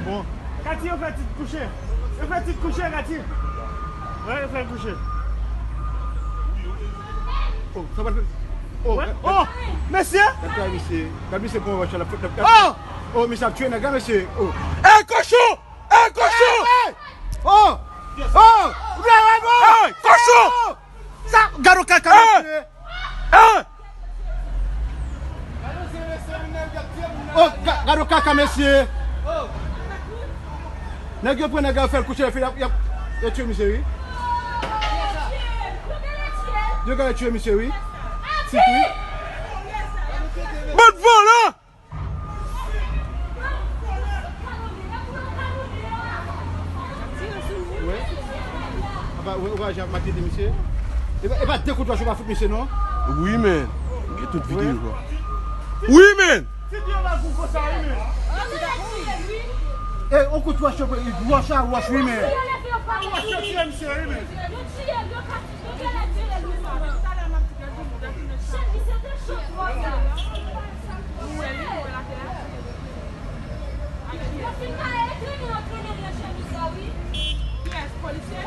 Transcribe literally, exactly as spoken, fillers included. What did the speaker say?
Bon. Kati, yo fè Tit kouche. Yo fè Tit kouche, Kati. Wè, yo fè l kouche. Oh, sa va. Oh, wè. Oh, mesye. Gad misye. Gad misye pou wè chalap. Oh! Oh, misye ap tiye nèg la, mesye. Oh. Ey, kochon! Ey, kochon! Ey! Oh! Oh! Ou vle wè nou? Ey, kochon! Sa, gad yon kaka, mesye. Ey! Oh, ga- gad yon kaka, mesye. Nèg yo pran nèg la, yo fè l kouche, yo fè, y ap, y ap, yo tiye misye, wi. Yo genlè tiye misye, wi. Tit, wi. Bann vòlè! Wè. Apa, wè, wè, jan ap makete misye. E pa, e pa de kout wòch ou pa fout misye, non? Wi, men. Gen tout videyo, bro. Wi, men. E, on kout wòch, wòch a wòch, wi, men. Yo fin kare ekrimi nan krimi nan chemiz la, wi. Kiyès? Polisye?